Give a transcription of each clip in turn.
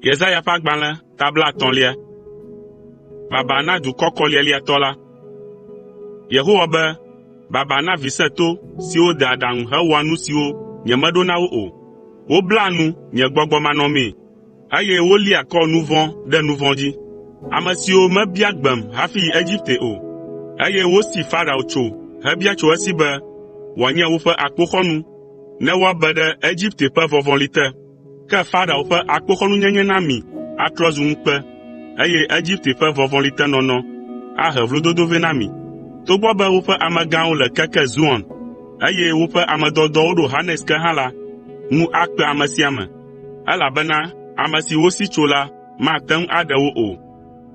Yesaya ƒe agbalẽ ta blaetɔ̃lia. Baba na dukɔ kɔlialiatɔ la. Yehowa be, “Baba na vi sẽto siwo dea aɖaŋu hewɔa nu siwo nyemeɖo na wo o. Woblaa nu nye gbɔgbɔ manɔmee, eye wolia kɔ nu vɔ̃ ɖe nu vɔ̃ dzi. Ame siwo mebia gbem hafi yi Egipte o, eye wosi Farao tso hebia tso esi be wòanye woƒe akpoxɔnu ne woabe ɖe Egipte ƒe vɔvɔli te. Ke Farao ƒe akpoxɔnunyenye na mi atrɔ zu ŋukpe, eye Egipte ƒe vɔvɔlitenɔnɔ ahe vlododo vɛ na mi. Togbɔ be woƒe amegãwo le keke Zoan, eye woƒe ame dɔdɔwo ɖo Hanes ke hã la, ŋu akpe ame sia ame, elabena ame si wosi tso la mate ŋu aɖe wo o.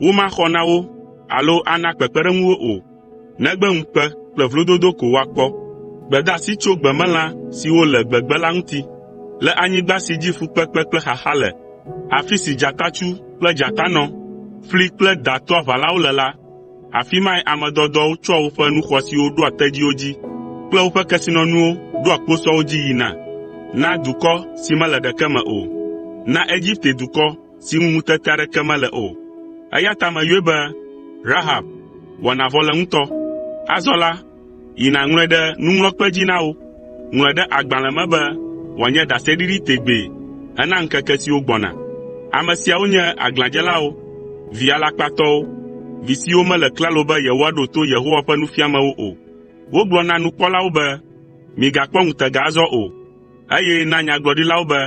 Womaxɔ na wo alo ana kpekpeɖeŋu wo o, negbe ŋukpe kple vlododo ko woakpɔ. Gbedeasi tso gbemelã siwo le gbegbe la ŋuti. Le anyigba si dzi fukpekpe kple xaxa le, afi si dzatatsu kple dzatanɔ, ƒli kple da toaʋalawo le la, afi mae ame dɔdɔwo tsɔa woƒe nu xɔasiwo ɖoa tedziwo dzi kple woƒe kesinɔnuwo ɖoa kposɔwo dzi yina na dukɔ si mele ɖeke me o, na Egipte dukɔ si ŋu ŋutete aɖeke mele o. Eya ta meyɔe be Rahab, wɔnavɔleŋutɔ. Azɔ la, yi nàŋlɔe ɖe nuŋlɔkpe dzi na wo. Ŋlɔe ɖe agbalẽ me be wòanye ɖaseɖiɖi tegbee hena ŋkeke siwo gbɔna. Ame siawo nye aglãdzelawo, vi alakpatɔwo, vi siwo mele klalo be yewoaɖo to Yehowa ƒe nufiamewo o. Wogblɔ na nukpɔlawo be, “Migakpɔ ŋutega azɔ o,” eye na nyagblɔɖilawo be,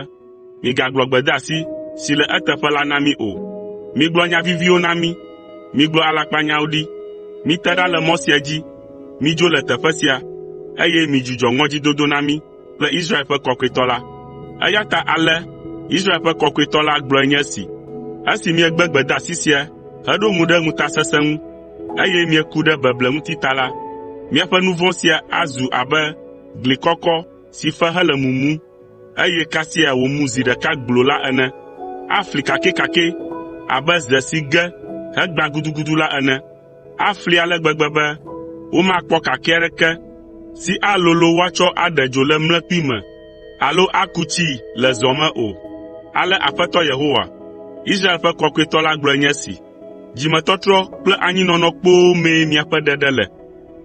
“Migagblɔ gbedeasi si le eteƒe la na mí o. Migblɔ nya viviwo na mí, migblɔ alakpanyawo ɖi. Mite ɖa le mɔ sia dzi, midzo le teƒe sia, eye midzudzɔ ŋɔdzidodo na mí kple Israel ƒe Kɔkɔetɔ la.” Eya ta ale Israel ƒe Kɔkɔetɔ la gblɔe nye esi, “Esi miegbe gbedeasi sia heɖo ŋu ɖe ŋutasesẽ ŋu, eye mieku ɖe beble ŋuti ta la, miaƒe nu vɔ̃ sia azu abe gli kɔkɔ si fe hele mumum, eye kasia wòmu zi ɖeka gbloo la ene. Afli kakɛkakɛ abe ze si ge hegbã gudugudu la ene. Afli ale gbegbe be womakpɔ kakɛ aɖeke si alolo woatsɔ aɖe dzo le mlekpui me alo aku tsii le zɔ me o. Ale Aƒetɔ Yehowa, Israel ƒe Kɔkɔetɔ la gblɔe nye esi: “Dzimetɔtrɔ kple anyinɔnɔ kpoo mee miaƒe ɖeɖe le,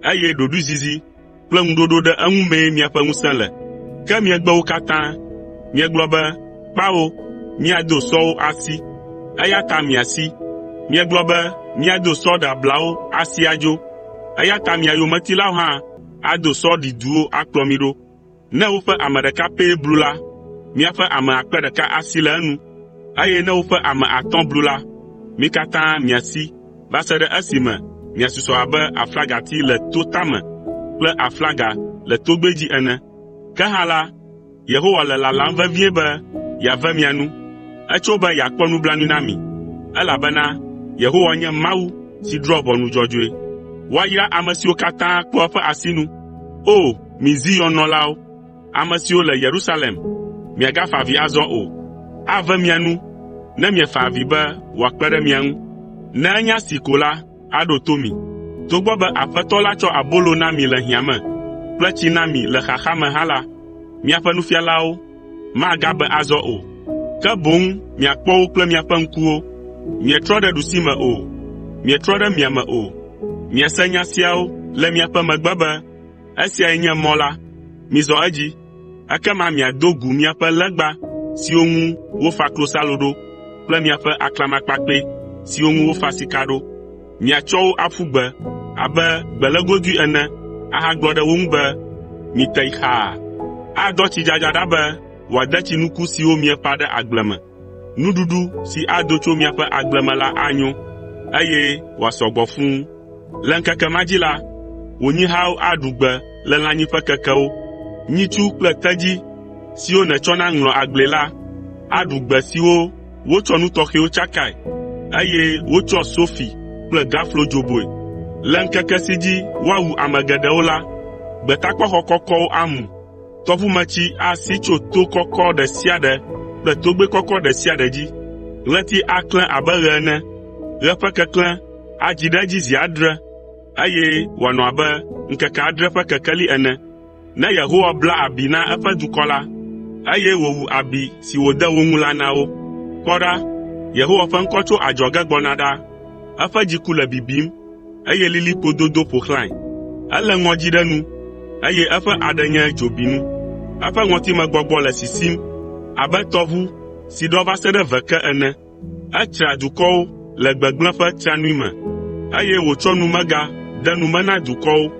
eye ɖoɖoezizi kple ŋuɖoɖo ɖe eŋu mee miaƒe ŋusẽ le. Ke miegbe wo katã. Miegblɔ be, ‘Kpao, míado sɔwo asi,’ eya ta miasi. Miegblɔ be, ‘Míado sɔ ɖeablawo asi adzo,’ eya ta mia yometilawo hã ado sɔ ɖiduwo akplɔ mi ɖo. Ne woƒe ame ɖeka pɛ blu la, miaƒe ame akpe ɖeka asi le enu, eye ne woƒe ame atɔ̃ blu la, mi katã miasi va se ɖe esime miasusɔ abe aflagati le to tame kple aflaga le togbɛ dzi ene. Ke hã la, Yehowa le lalam vevie be yeave mia nu. Etso be yeakpɔ nublanui na mi, elabena Yehowa nye Mawu si drɔ̃a ʋɔnu dzɔdzɔe. Woayra ame siwo katã kpɔa eƒe asinu. O! Mi Zion nɔlawo, ame siwo le Yerusalem, miagafa avi azɔ o. Ave mia nu ne miefa avi be wòakpe ɖe mia ŋu. Ne enya see ko la, aɖo to mi. Togbɔ be Aƒetɔ la tsɔ abolo na mi le hiã me kple tsi na mi le xaxa me hã la, miaƒe nufialawo magabe azɔ o, ke boŋ miakpɔ wo kple miaƒe ŋkuwo. Mietrɔ ɖe ɖusime o, mietrɔ ɖe miame o. Miase nya siawo le miaƒe megbe be, “Esiae nye mɔ la, mizɔ edzi.” Ekema miado gu miaƒe legba siwo ŋu wofa klosalo ɖo kple miaƒe aklamakpakpɛ siwo ŋu wofa sika ɖo. Miatsɔ wo aƒu gbe abe gbelégodoe ene ahagblɔ ɖe wo ŋu be, “Mite yi xaa!” Adɔ tsidzadza ɖa be wòade tsi nuku siwo mieƒã ɖe agble me. Nuɖuɖu si ado tso miaƒe agble me la anyo, eye wòasɔ gbɔ fũu. Le ŋkeke ma dzi la, wò nyihawo aɖu gbe le lãnyiƒe kekewo. Nyitsu kple tedzi siwo nètsɔna ŋlɔa agblee la aɖu gbe siwo wotsɔ nu tɔxɛwo tsakae, eye wotsɔ sofi kple gaflo dzoboe. Le ŋkeke si dzi woawu ame geɖewo la, gbetakpɔxɔ kɔkɔwo amu. Tɔʋumetsi asi tso to kɔkɔ ɖe sia ɖe kple togbɛ kɔkɔ ɖe sia ɖe dzi. Ɣleti aklẽ abe ɣe ene, ɣe ƒe keklẽ adzi ɖe edzi zi adre, eye wòanɔ abe ŋkeke adre ƒe kekeli ene. Ne Yehowa bla abi na eƒe dukɔ la, eye wòwu abi si wòde wo ŋu la na wo. Kpɔ ɖa, Yehowa ƒe ŋkɔ tso adzɔge gbɔna ɖa. Eƒe dziku le bibim, eye lilikpo dodo ƒo xlãe. Elé ŋɔdzi ɖe nu, eye eƒe aɖe nye dzo binu. Eƒe ŋɔtimegbɔgbɔ le sisim abe tɔʋu si ɖɔ va se ɖe ve ke ene. Etsraa dukɔwo le gbegblẽ ƒe tsranui me, eye wòtsɔ numega de nu me na dukɔwo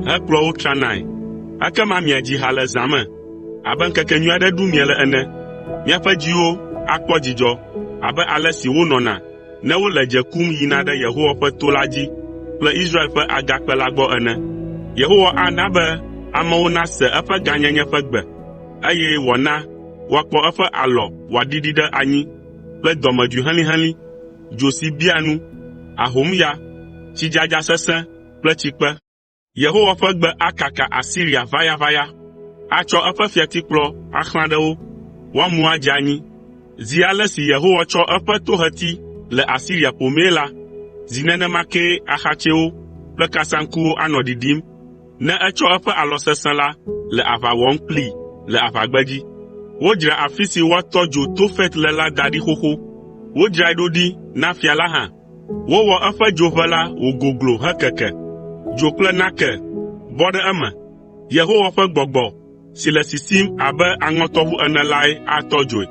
hekplɔ wo tranae. Ekema miadzi ha le zã me abe ŋkekenyui aɖe ɖum miele ene. Miaƒe dziwo akpɔ dzidzɔ abe ale si wonɔna ne wole dze kum yina ɖe Yehowa ƒe to la dzi kple Israel ƒe Agakpe la gbɔ ene. Yehowa ana be amewo nase eƒe gãnyenye ƒe gbe, eye wòana woakpɔ eƒe alɔ wòaɖiɖi ɖe anyi kple dɔmedzoe helĩhelĩ, dzo si bia nu, ahomya, tsidzadza sesẽ kple tsikpe. Yehowa ƒe gbe akaka Asiria ʋayaʋaya. Atsɔ eƒe fiatikplɔ axlã ɖe wo, woamu adze anyi. Zi ale si Yehowa tsɔ eƒe toheti le Asiria ƒomee la, zi nenema kee axatsɛwo kple kasaŋkuwo anɔ ɖiɖim ne etsɔ eƒe alɔ sesẽ la le aʋa wɔm kplii le aʋagbedzi. Wodzra afi si woatɔ dzo Tofet le la da ɖi xoxo. Wodzrae ɖo ɖi na fia la hã. Wowɔ eƒe dzoʋe la wògoglo hekeke. Dzo kple nake bɔ ɖe eme. Yehowa ƒe Gbɔgbɔ si le sisim abe aŋɔtɔʋu ene lae atɔ dzoe.